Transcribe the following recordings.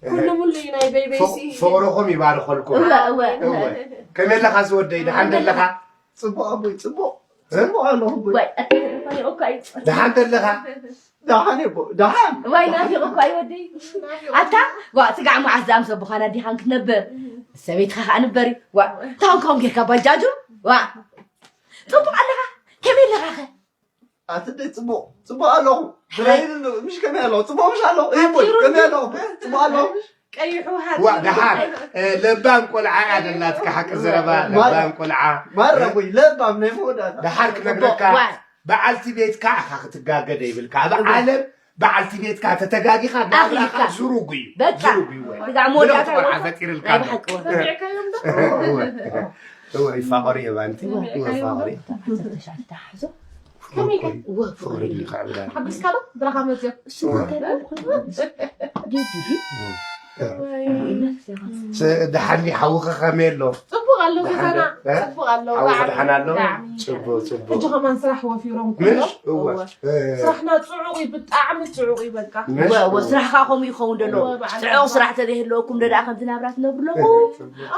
ኩሉ ሙሉ እዩ ናይ በይበይሲ። ፍቕርኹም ይባርኸልኩም። እወ እወ እወ። ከመይ ኣለኻ ዝወደይ? ደሓን ደለኻ? ፅቡቕ ኣቦይ ፅቡቕ ፅቡቕ ኣለኹ ኣቦይ። ወይ ኣተሪፋ ይቑካ እዩ። ደሓን ደለኻ? ደሓን እየ ኣቦ ደሓን። ወይ ናፊቑካ እዩ ወደይ። ኣታ ዋ ስጋዕ መዓስ ዝኣምሰ ብዃና ዲኻን ክትነብር ሰበይትኻ ከዓ ንበር እዩ። ዋ ታውን ካውን ጌርካ ባጃጁ ዋ ጽቡቕ ኣለኻ። ከመይ ኣለኻ ኸ? ኣትደይ ፅቡቕ ፅቡቕ ኣለኹ። ብራይን ምሽ ከመይ ኣለኹ? ፅቡቕ ምሽ ኣለኹ። እይ ኣቦይ ከመይ ኣለኹ? ፅቡቕ ኣለኹ ምሽ? ቀይሑ ዋ ደሓር ለባም ቆልዓ እያ ደላትካ። ሓቂ ዘረባ ለባም ቆልዓ። ማራ ኣቦይ ለባም ናይ መወዳእታ። ደሓር ክነግረካ ዋ በዓልቲ ቤትካ ኢኻ ክትጋገ ደይብልካ። ኣብ ዓለም በዓልቲ ቤትካ ተተጋጊኻ ናብራኻ ኣኺልካ። ዝሩጉ እዩ። በቃ። ዝሩጉ እዩ ወይ? ስጋዕ መወዳእታ ብለውጢ ቆልዓ ይወስድ። ፈጢርልካ ናይ ኣሎ። ብሓቂ ወ- ሰሚዕካዮም ዶ? እወ፣ እወ፣ ይፋቐሩ እዮም ኣንቲ። እወ፣ ይፋቐሩ እዮም። ከመይ ከ? ፍቕሪ ልካ ዕብዳን። ሓጉስካ ዶ? ብራኻ መፅዮ እሱ እንታይ ደኣ ይኾን? ጌዲ ድዩ? ስ- ደሓን ሓውኺ ከመይ ኣሎ? ፅቡቕ ኣሎ ገዛና እ? ፅቡቕ ኣሎ ሓው ብጣዕሚ ደሓን ኣሎ? ብጣዕሚ። ፅቡቕ፣ ፅቡቕ። ሕጂ ከማን ስራሕ ወፊሮም ምሽ? ኩሎም እወ። እወ። እ፣ ስራሕና ፅዑቕ እዩ ብጣዕሚ ፅዑቕ እዩ በቃ ምሽ? እወ፣ እወ፣ ስራሕኻ ከምኡ ይኸውን ደሎ። እወ፣ በዓል ፅዑቕ ስራሕ ተዘይህልወኩም ደኣ ከምዚ ናብራ ትነብሩ ኣለኹ።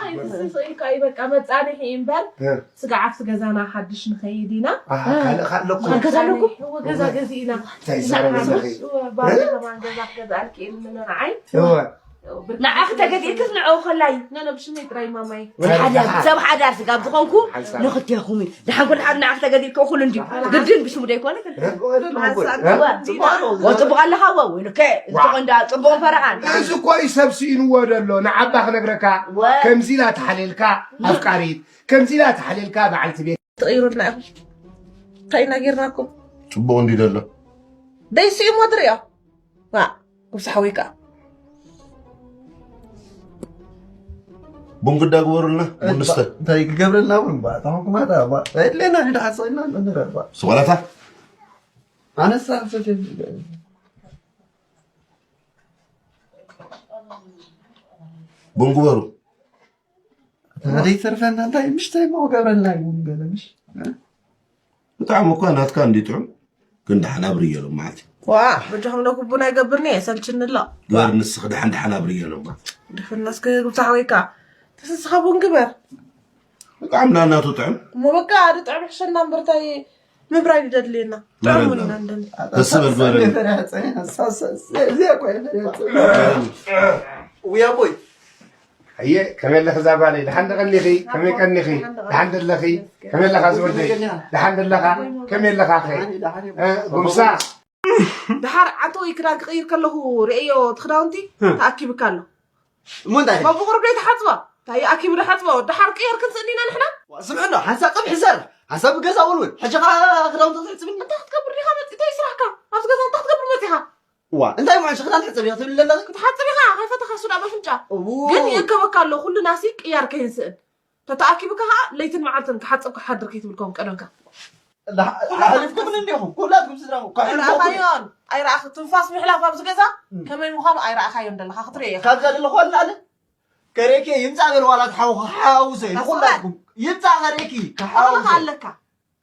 ኣይ ስስኢልካ እዩ በቃ መፃንሒ እዩ እምበር እ፣ ስጋዕ ኣብቲ ገዛና ሓድሽ ንኸይድ ኢና ኣሃ፣ ካልእ ከ ኣለኩም? ገዛ ኣለኩም? እወ ገዛ ገዚእና እንታይ ይዛረብ ኣለኺ? እወ ባዶ ከማን ገዛ ክገዝኣልኪ ኢልምንን ዓይ እወ። ንዓኺ ተገዲእክስ ንዕኡ ከላይ ነነ ብሽመይ ጥራይ ማማይ ሰብ ሓዳር ስጋብ ዝኾንኩ ንኽልቴኹም እዩ። ደሓን ኩሉ ሓደ ንዓኺ ተገዲእክ እኹል እንድዩ። ግድን ብሽሙ ደይኮነ ፅቡቕ ኣለኹ ኣቦይ። ወፅቡቕ ኣለኻ ወ ወይልከ ዝተቆንዳ ፅቡቕ ፈረቓን እዚ እኮ እዩ ሰብ ስኢንዎ ደሎ። ንዓባ ክነግረካ ከምዚ ኢላ ተሓልየልካ ኣፍቃሪት ከምዚ ኢላ ተሓልየልካ በዓልቲ ቤት ትቕይሩልና ኢኹም። እንታይ ኢና ጌርናኩም? ፅቡቕ እንዲ ደሎ ደይስእሞ ትርእዮ። ዋ፣ ጉብሳ ሓወይ ከኣ ቡን ግዳ ግበሩልና። ቡን ንስተ። እንታይ ክገብረልና እውን ባ ታኹም ኩማታ ባ የድለና ንዳ ሓሰና ንረባ። ስቆላታ ኣነሳ ሰተ ቡን ግበሩ። ታዲይ ተርፈና እንታይ ምሽታይ ሞ ገብረልና ይውን ገለ ምሽ ብጣዕሚ እኳ ናትካ እንዲ ጥዑም ግን ደሓን ኣብርየሎም መዓልቲ ዋ በጃኹም ለኩቡን ኣይገብርኒ የሰልችኒ ኣሎ። ግበር ንስኺ ደሓን ደሓን ኣብርየሎም መዓልቲ ድፍነስክ ጉብሳ ሓወይ ከኣ ተሰስኻ ቡን ግበር። ብጣዕሚ ናናቱ ጥዕም እሞ በቃ ኣደ ጥዕም ሕሸና እምበርታይ ምብራይ ድደድልየና ጥዕም እውን ኢና እንደሊ። ደስ በል ግበረኒ። ውያ ቦይ ኣየ ከመይ ኣለኺ እዛ ጓለይ? ደሓን ደቐኒኺ? ከመይ ቀኒኺ? ደሓን ደለኺ? ከመይ ኣለኻ ዝወደይ? ደሓን ደለኻ? ከመይ ኣለኻ ኸ? እ፣ ጉምሳ ድሓር ዓንተ ወይ ክዳን ክቕይር ከለኹ ርእዮ እቲ ክዳውንቲ ተኣኪብካ ኣሎ። እሞ እንታይ ባቡ ቁርብ ደይ ተሓጽባ እንታይ ኣኪቡ ድሓጽባ ድሓር ቅየር ክንስእኒ ኢና ንሕና። ስምዕና ሓንሳብ ጸብሒ ዘር ሓንሳብ ገዛ ውልውል ሕጂ ኸዓ ክዳውንቲ ክትሕጽብኒ እንታይ ክትገብር ዲኻ መጽእ እንታይ ስራሕካ ኣብዚ ገዛ እንታይ ክትገብር መጺኻ። ዋ እንታይ ምዓንሽ ክዳን ሕጽብ ኢኻ ትብል ዘለኺ ክትሓጽብ ኢኻ ከይፈተኻ ሱዳ በፍንጫ። ግን ይእከበካ ኣሎ ኩሉ ናሲ ቅያር ከይንስእን ተተኣኪብካ ኸዓ ለይትን መዓልትን ክሓጽብ ክሓድር ከይትብል ከም ቀደምካ። ሓሊፍኩምን እንዲኹም ኩላትኩም ስድራኹም ከሕልፎኩም ኣይረኣኻዮን ኣይረኣኽ ትንፋስ ምሕላፍ ኣብዚ ገዛ ከመይ ምዃኑ ኣይረኣኻዮን ዘለኻ ክትርኢ ኢኻ። ካብዛ ዘለኹ ኣላለ ከሬኪ ይምፃእ በል ዋላ ትሓውኹ ሓውሰ ንኹላትኩም ይምፃእ ከሬኪ እኽልኻ ክሓውሰ ኣለካ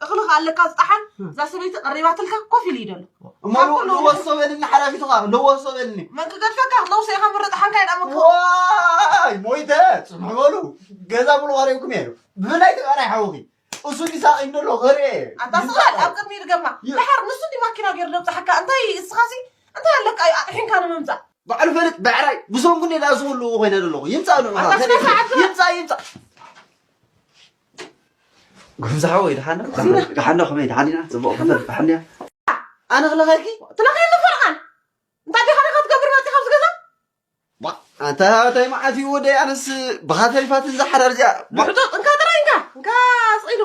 እኽልኻ ኣለካ ዝጠሓን እዛ ሰበይቲ ቀሪባትልካ ኮፍ ኢሉ እዩ ዘሎ እሞ ልወሶ በልኒ ሓላፊትኻ ልወሶ በልኒ መን ክገድፈካ ለውሰ ኢኻ ምርጥ ሓንካ ይዳ መክሮ ዋይ ሞይተ ፅንሑ በሉ ገዛ ሙሉ ቀሪብኩም እየ ብፍላይ ተቃላይ ሓውኺ እሱ ዲሳቂ እንደሎ ኸርኤ ኣታ ስቓል ኣብ ቅድሚ ይድገማ ድሓር ንሱ እንዲ ማኪና ገይሩ ዘብፅሓካ እንታይ እስኻሲ እንታይ ኣለካ እዩ ኣጥሒንካ ንምምፃእ ባዕሉ ፈልጥ ብዕራይ ብሰንኩ እንደ ዝብሉ ኮይነ ዘለኹ ይምፃእ ንዑ ኣታ ስነ ስርዓት ግበር። ይምፃእ ይምፃእ ጉብዛ ሓወይ ደሓን ዶ? ደሓን ዶ ከመይ ደሓን ኢና ፅቡቕ ከመይ ደሓን እያ ኣነ ክለኸኪ ትለኸኒ ፈርቓን እንታይ ዲኻ ዲኻ ትገብር መፂኻ ኣብዚ ገዛ ኣንታ እንታይ መዓት እዩ ወደይ ኣነስ ብኻ ተሪፋት እዛ ሓዳር እዚኣ ብሕቶ እንካ ጥራይ እንካ እንካ ስቕ ኢሉ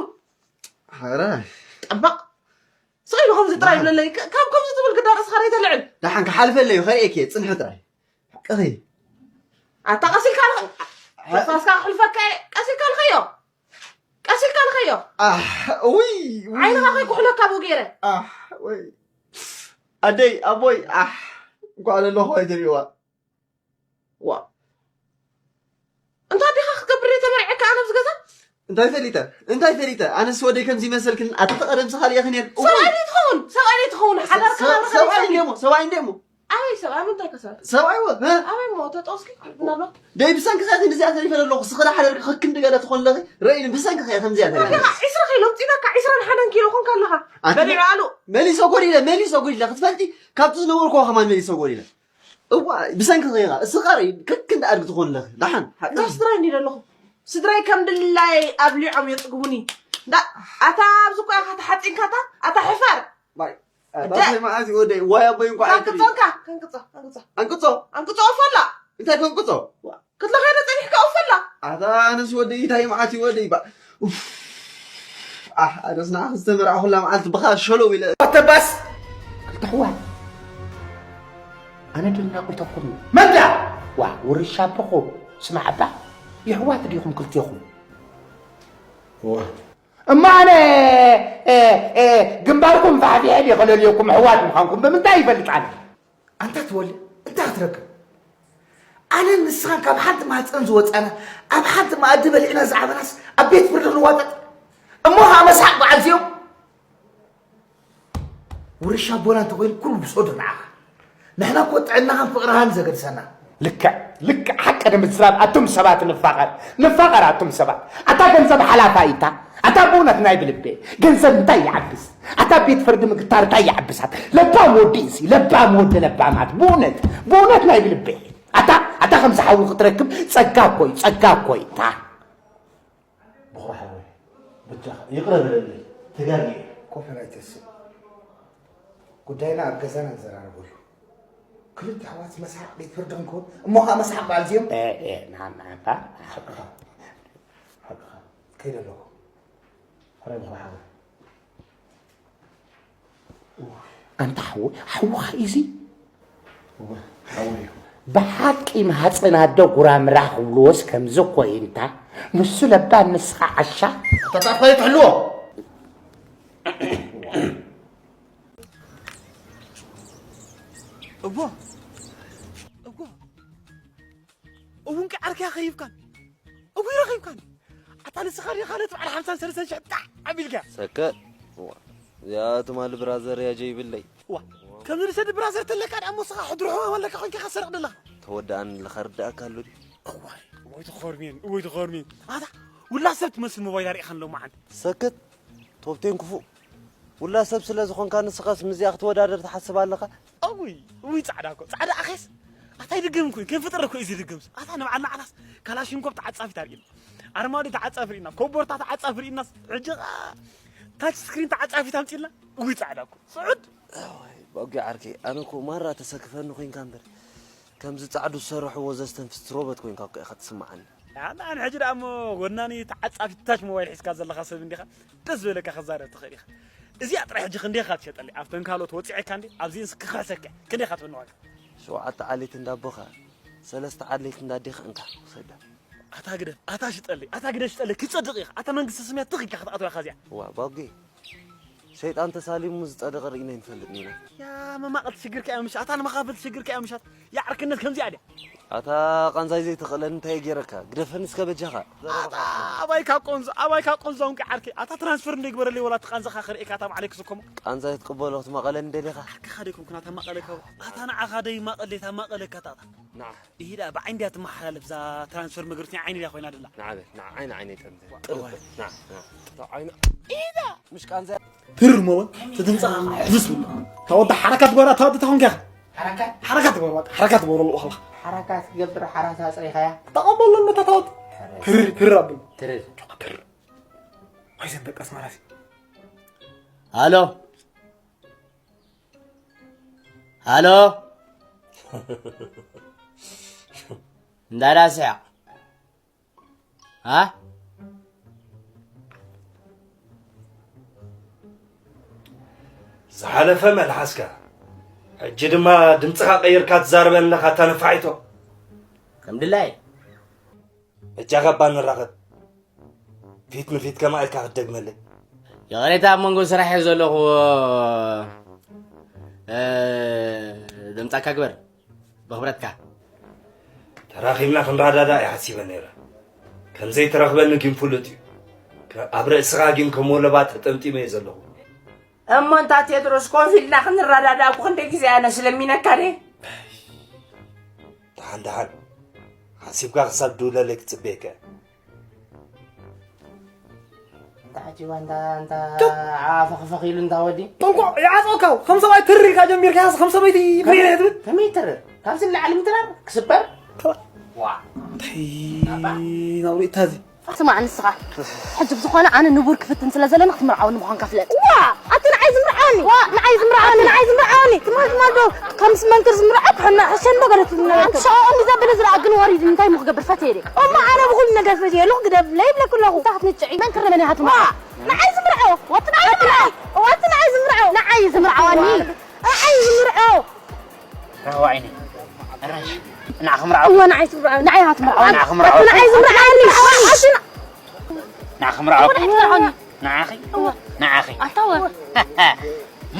ሓራ ጠበቕ ስቕ ኢሉ ከምዚ ጥራይ ይብለለይ ካብ ከምዚ ትብል ግዳ ርእስኻ ደይተልዕል ደሓን ክሓልፈለዩ ከርእየኪ እየ ፅንሒ ጥራይ ሓቅኺ ኣታ ቀሲልካ ንፋስካ ክሕልፈካ እየ ቀሲልካ ንኸዮ ቀሲልካ ንኸዮ ኣሕ ውይ ዓይንኻ ከይኩሕለካ ብኡ ገይረ ኣሕ ወይ ኣደይ ኣቦይ ኣሕ እንኳዕ ለለኹ ኣይትሪእዋ ዋ እንታይ ዲኻ ክትገብር እየ ተመርዐካ ኣነ ኣብዚ ገዛ እንታይ ፈሊጠ እንታይ ፈሊጠ ኣነስ ወደይ ከምዚ ይመሰልክን ኣተተቐደምሲ ካልእኽን እየ ሰብኣይ ትኸውን ሰብኣይ ትኸውን ሓዳርካ ሰብኣይ እንዴሞ ሰብኣይ እንዴሞ ኣበይ ሰብኣይ ምንታይ ከሰብ ሰብኣይ ወ እ? ኣበይ ሞ ተጠስኪ ናሎ ደይ ብሰንኪ ከያ ከምዚኣ ተሪፈ ዘለኹ ስኽዳ ሓደርኪ ክክንዲ ገለ ትኾን ለኺ ረኢኒ ብሰንኪ ከያ ከምዚኣ ተሪፈ ዒስራ ኪሎ ምፂናካ ዒስራን ሓደን ኪሎ ኮንካ ኣለኻ ኣንቲ- በሊዑ ኣሉ መሊሰ ጎዲለ መሊሰ ጎዲለ ክትፈልጢ ካብቲ ዝነበርኩ ከማን መሊሰ ጎዲለ እዋ ብሰንኪ ከያ እስኻ ረኢ ክክንዲ ኣድጊ ትኾን ለኺ ደሓን ሓቂ እንዳ ስድራይ እንዲ ዘለኹ ስድራይ ከም ድላይ ኣብሊዖም የፅግቡኒ እንዳ ኣታ ኣብዚ እኮ ኢኻ ተሓፂንካታ ኣታ ሕፋር ባይ ኣታ መዓት ይወደይ ዋይ ኣቦይ እንኳ ኣይትሪ ከንቅፆንካ ከንቅፆ ከንቅፆ ኣንቅጾ ኣንቅፆ ኦፈላ እንታይ ከንቅጾ ክትለኸደ ፀኒሕካ ኦፈላ ኣታ ኣነስ ወደይ እንታይ መዓት ይወደይ ባ ኡፍ ኣህ ኣነስ ንዓ ክስተምርዓ ኩላ መዓልቲ ብኻ ሸለው ኢለ ተባስ ክልተ ኣሕዋት ኣነ ድናቑተኩም እዩ። መን ድኣ? ዋ ውርሻ ኣቦኹም ስማዕ እባ የሕዋት ዲኹም ክልቴኹም? እሞ ኣነ እ፣ እ፣ ግንባርኩም ፋሕፊሐ ድየ ከለልየኩም ኣሕዋት ምዃንኩም ብምንታይ ይፈልጥ ኣነ? ኣንታ ትወልድ እንታይ ክትረክብ? ኣነን ንስኻን ካብ ሓንቲ ማህፀን ዝወፃና ኣብ ሓንቲ መኣዲ በሊዕና ዝዓበናስ ኣብ ቤት ፍርዲ ክንዋጠጥ እሞ ከዓ መስሓቅ በዓል እዚኦም ውርሻ ኣቦና እንተኮይኑ ኩሉ ብሶዶ ንዓኻ ንሕና እኮ ጥዕናኻን ፍቕርኻን ዘገድሰና ልክዕ ልክዕ ሓቂ ንምዝራብ ኣቱም ሰባት ንፋቐር ንፋቐር ኣቱም ሰባት ኣታ ገንዘብ ሓላፋ ኢታ ኣታ ብእውነት ናይ ብልቤ ገንዘብ እንታይ ይዓብስ ኣታ ቤት ፍርዲ ምግታር እንታይ ይዓብሳት ለባም ወዲ እሲ ለባም ወዲ ለባማት ብእውነት ብእውነት ናይ ብልቤ ኣታ ኣታ ከምዚ ሓዊ ክትረክብ ጸጋ እኮ እዩ ጸጋ እኮ እዩ እታ ብኹሪ ሓወይ በጃኻ ይቕረ በለለይ ተጋግየ። ኮፈል ኣይተስእ ጉዳይና ኣብ ገዛና ንዘራረበሉ ክልተ ኣሕዋት መስሓቅ ቤት ፍርዲ ክንከውን እሞ ከዓ መስሓቅ በዓል እዚኦም ሓቅኻ ከይደ ኣለኹ ሕራይ ብኹሪ ሓወይ ኣንታ ሓወይ ሓውኻ ኢዚ እወ ሓወይ እዩ ብሓቂ ማህፀን ኣደ ጉራምራ ክብልዎስ ከምዚ ኮይንታ ንሱ ለባም ንስኻ ዓሻ ኣታ ጣፍ ከይትሕልዎ እቦ እቦ እውን ከዓርክያ ኸይብካን እቡ ይረኺብካን ኣታ ንስኻ ዲኻ ነቲ በዓል ሓምሳን ሰለስተን ሽሕ ብጣዕ ኣቢልካ ሰከ እዚኣ ትማሊ ብራዘር እያ ጀይብለይ ዋ ከም ንሰዲ ብራዘር ተለካ ደኣ ሞስኻ ሕድርሖ ወለካ ኮንካ ኸሰርቕ ደለኻ ተወዳኣኒ ለኻ ርዳእካ ኣሎ ድዩ እዋይ እወይ ተኸርሜን እወይ ተኸርሜን ኣታ ውላ ሰብ ትመስል ሞባይል ኣሪእኻን ሎማዓንቲ ሰክት ቶፕቴን ክፉእ ውላ ሰብ ስለ ዝኾንካ ንስኻስ ምዚኣ ክትወዳደር ትሓስብ ኣለኻ እውይ እውይ ጻዕዳ እኮ ጻዕዳ ኣኼስ ኣታ ይድገም እኮ ከም ፍጥር እኮ እዩ ዝድገምስ ኣታ ንባዕልና ዓላስ ካላሽንኮፕ ተዓጻፊት ኣርኢና ኣርማዲ ተዓጻፊ ርኢና ኮቦርታ ተዓጻፊ ርኢናስ ሕጂ ኸኣ ታች ስክሪን ተዓጻፊት ኣምጺልና እውይ ጻዕዳ እኮ ስዑድ ባጊ ዓርከይ ኣነ እኮ ማራ ተሰክፈኒ ኮይንካ እምበር ከምዚ ጻዕዱ ዝሰርሕዎ ዘስተንፍስ ሮበት ኮይንካ እኮ ኢኻ ትስምዓኒ ኣነ ሕጂ ደኣ እሞ ወናኒ ተዓጻፊት ታች ሞባይል ሒዝካ ዘለኻ ሰብ እንዲኻ ደስ ዝበለካ ክዛረብ ትኽእል ኢኻ እዚኣ ጥራይ ሕጂ ክንደይ ኢኻ ትሸጠለይ ኣብተን ካልኦት ወፂዐካ እንዲ ኣብዚእን ክኽሕሰካ ክንደይ ኢኻ ትብኒ ዋጋ ሸውዓተ ዓሌት እንዳቦኻ ሰለስተ ዓሌት እንዳዴኻ እንካ ውሰዳ ኣታ ግደፍ ኣታ ሽጠለይ ኣታ ግደፍ ሽጠለይ ክፀድቕ ኢኻ ኣታ መንግስቲ ስምያ ትኽ ኢልካ ክትኣትዋ ኢኻ እዚኣ ዋ ባጉ ሸይጣን ተሳሊሙ ዝፀደቐ ርኢና ይንፈልጥ ኒና ያ መማቐልቲ ሽግርካ እያ ምሻት ኣታ ንመኻፈልቲ ሽግርካ እያ ምሻት ያዕርክነት ከምዚኣ ድያ ኣታ ቃንዛይ ዘይትኽእለኒ እንታይ ገይረካ ግደፈኒ እስከ በጃኻ ኣታ ኣባይካ ቆንዞ ኣባይካ ቆንዞ ኣውንቂ ዓርከይ ኣታ ትራንስፈር እንደግበረለይ ወላ ትቃንዘኻ ክርእየካ እታ ባዕለይ ክስከሞ ቃንዛይ ትቅበሎ ክትማቐለኒ ደሊኻ ዓርክኻ ደይኮንኩ ናታ ማቐለካ ኣታ ንዓኻ ደይ ማቐለይ እታ ማቐለካ ታታ ንዓ ይሂዳ ብዓይንድያ ትመሓላለፍ እዛ ትራንስፈር መግርት ዓይኒ ድያ ኮይና ደላ ንዓ በል ንዓ ዓይኒ ዓይነይ ጠምተ እዋይ። ንዓ ንዓ እታ ዓይኒ ኢዳ ምሽ ቃንዛ ትርር መበል ትድምፃ ሕፍስ ብሎ ታወዲ ሓረካት ጓራ ታወዲ ታኾንካ ሓረካት ትበሎ ሓረካት ትበሎ ኣለኹ ሓረካት ትገብር ሓራት ኣፅሪኻያ ተቐበሎ ነታ ታወዲ ትርር ትርር ኣብሎ ትርር ዋይዘን ደቀስ ማለት ሃሎ ሃሎ እንዳዳ ስሕቕ ኣ ዝሓለፈ መልሓስካ ሕጂ ድማ ድምፅኻ ቀይርካ ትዛረበኒ ኣለኻ እታ ነፋሒቶ ከም ድላይ በጃኻ እባ ንራኸብ ፊት ንፊት ከማኢልካ ክትደግመለይ ይቕሬታ ኣብ መንጎ ስራሕ እየ ዘለኹ ድምፃካ ግበር ብኽብረትካ ተራኺብና ክንረዳዳ እየ ሓሲበ ነይረ ከምዘይትረኽበኒ ግን ፍሉጥ እዩ ኣብ ርእስኻ ግን ከም ወለባ ተጠምጢመ እየ ዘለኹ እሞ እንታ ቴድሮስ ኮፍ ኢልና ክንረዳዳ እኮ ክንደይ ግዜ ኣነ ስለሚነካ ደ ደሓን ደሓን ሓሲብካ ክሳብ ድውለለይ ክጽበየካ። እንታ ሓቲዋ እንታ እንታ ዓፋኽፈኽ ኢሉ እንታ ወዲ ጠንቆ ይዓጾካ ከም ሰብኣይ ትርር ኢልካ ጀሚርካ ከም ሰበይቲ ብሬ ትብል ከመይ ይትርር ካብዚ ንላዕሊ ምትራር ክስበር ዋ እንታይ ናብሪ እታዚ ስማዕ ንስኻ ሕጂ ብዝኾነ ኣነ ንቡር ክፍትን ስለ ዘለኒ ክትምርዓወኒ ምዃንካ ፍለጥ ዋ ኣቲ ንዓይ ዝምርዓወኒ ዋ ንዓይ ዝምርዓወኒ ንዓይ ዝምርዓወኒ ትማል ትማል ዶ ከምስ መንክር ዝምርዓው ክሕና ሕሸን ዶ ገለ ትብል ነገር ትብልኒ ኣንቲ ሸኦም ዘብል ዝረኣ ግን ወሪድ እንታይ ምክገብር ፈትየ እየ እሞ ኣነ ብኩሉ ነገር ፈትየ ኣለኹ ግደፍ ለይብለኩ ኣለኹ እንታይ ክትንጭዒ መንክር ለመን ኢኻ ትምርዓው ንዓይ ዝምርዓው ወቲ ንዓይ ዝምርዓው ወቲ ንዓይ ዝምርዓው ንዓይ ዝምርዓወኒ ንዓይ ዝምርዓው ራህዋ ዓይኒ ኣራንሽ ንዓኺ ምርዓው እወ ንዓይ ዝምርዓው ንዓይ ኢኻ ትምርዓወኒ ንዓኺ ምርዓው ንዓይ ዝምርዓወኒ ኣሽና ንዓኺ ምርዓው ትምርዓወኒ ንዓኺ ንዓኺ ኣታወ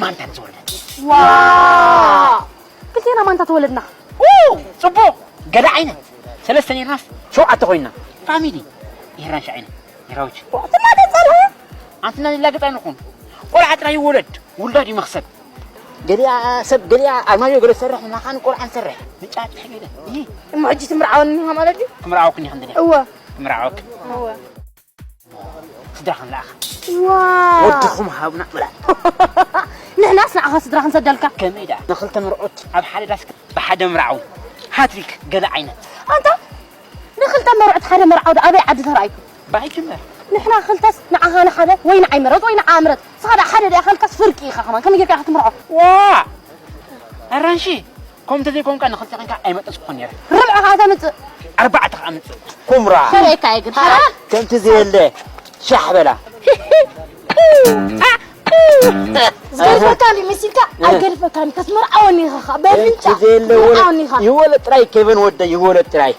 ማንታ ዝወለድ ዋ ክልቴና ማንታ ተወለድና ጽቡቕ ገለ ዓይነት ሰለስተ ኔርናስ ሸውዓተ ኮይና ፋሚሊ ይራንሽ ዓይነ ይራውች ትናተጸልሁ ኣንትና ንላገጽ ኣይንኹን ቆልዓ ጥራይ ይወለድ ውላድ እዩ መኽሰብ ገሊኣ ሰብ ገሊኣ ኣርማዮ ገለ ዝሰርሕ ንናኻን ቆልዓ ንሰርሕ ንጫጭሕ ገለ ይህ እሞ ሕጂ ትምርዓወኒ ኢኻ ማለት እዩ ክምርዓወክን ይኽን ድልያ እወ ክምርዓወክ እወ ስድራ ክንለኣኻ ዋ ወድኹም ሃብና ብላ ንሕናስ ንዓኻ ስድራ ክንሰደልካ ከመይ ደኣ ንኽልተ መርዑት ኣብ ሓደ ዳስ ብሓደ ምርዓው ሃትሪክ ገለ ዓይነት ኣንታ ንክልተ መርዑት ሓደ መርዓው ዶ ኣበይ ዓዲ ተራእይኩም ባይጅመር ንሕና ክልተስ ንዓኻ ንሓደ ወይ ንዓይ ምረጽ ወይ ንዓ ምረጽ ንስኻ ደኣ ሓደ ደኣ ከልካስ ፍርቂ ኢኻ ከማን ከመይ ጌርካ ክትምርዖ ዋ ኣራንሺ ከምኡ እንተዘይኮንካ ንኽልተ ኮንካ ኣይመጠስኩ ነይረ ርብዒ ከዓ ተምጽእ ኣርባዕተ ከዓ ምጽእ ኩምራ ተርእየካ እየ ግን ሓራ ከምቲ ዘየለ ሻሕ በላ ዝገድፈካ እንዲ መሲልካ ኣይገድፈካን ከስመርዓወኒ ኢኻ ከዓ በፍንጫ ከምቲ ዘየለ ስመርዓወኒ ኢኻ ይወለ ጥራይ ኬቨን ወደ ይወለ ጥራይ